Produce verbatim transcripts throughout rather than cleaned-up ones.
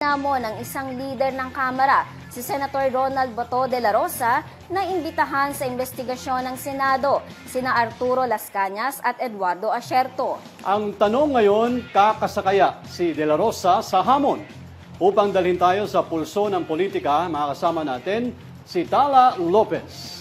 Namon ang isang lider ng Kamara, si Senator Ronald Bato de la Rosa, na imbitahan sa imbestigasyon ng Senado sina Arturo Las Cañas at Eduardo Asierto. Ang tanong ngayon, kakasa kaya si De La Rosa sa hamon? Upang dalhin tayo sa pulso ng politika, makakasama natin si Tala Lopez.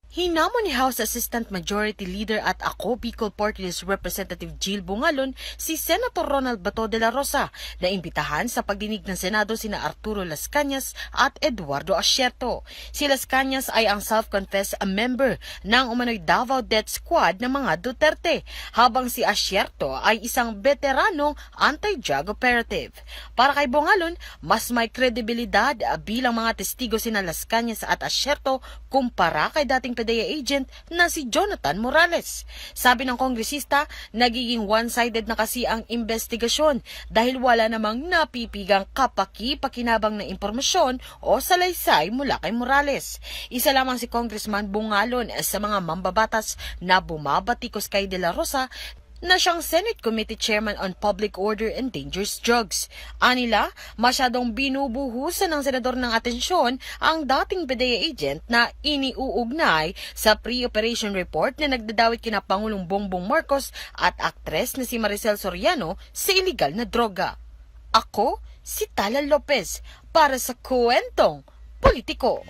Hinamon ni House Assistant Majority Leader at Ako Bicol Party List Representative Jill Bungalon si Senator Ronald Bato de la Rosa na imbitahan sa pagdinig ng Senado sina Arturo Las Cañas at Eduardo Asierto. Si Las Cañas ay ang self-confessed member ng umano'y Davao Death Squad ng mga Duterte, habang si Asierto ay isang beteranong anti-drug operative. Para kay Bungalon, mas may kredibilidad bilang mga testigo sina Las Cañas at Asierto kumpara kay dating PDEA agent na si Jonathan Morales. Sabi ng kongresista, nagiging one-sided na kasi ang imbestigasyon dahil wala namang napipigang kapaki-pakinabang na impormasyon o salaysay mula kay Morales. Isa lamang si Congressman Bungalon sa mga mambabatas na bumabatikos kay De La Rosa na siyang Senate Committee Chairman on Public Order and Dangerous Drugs. Anila, masyadong binubuhusan ng senador ng atensyon ang dating PDEA agent na iniuugnay sa pre-operation report na nagdadawit kina Pangulong Bongbong Marcos at aktres na si Maricel Soriano sa iligal na droga. Ako si Tala Lopez para sa Kwentong Politiko.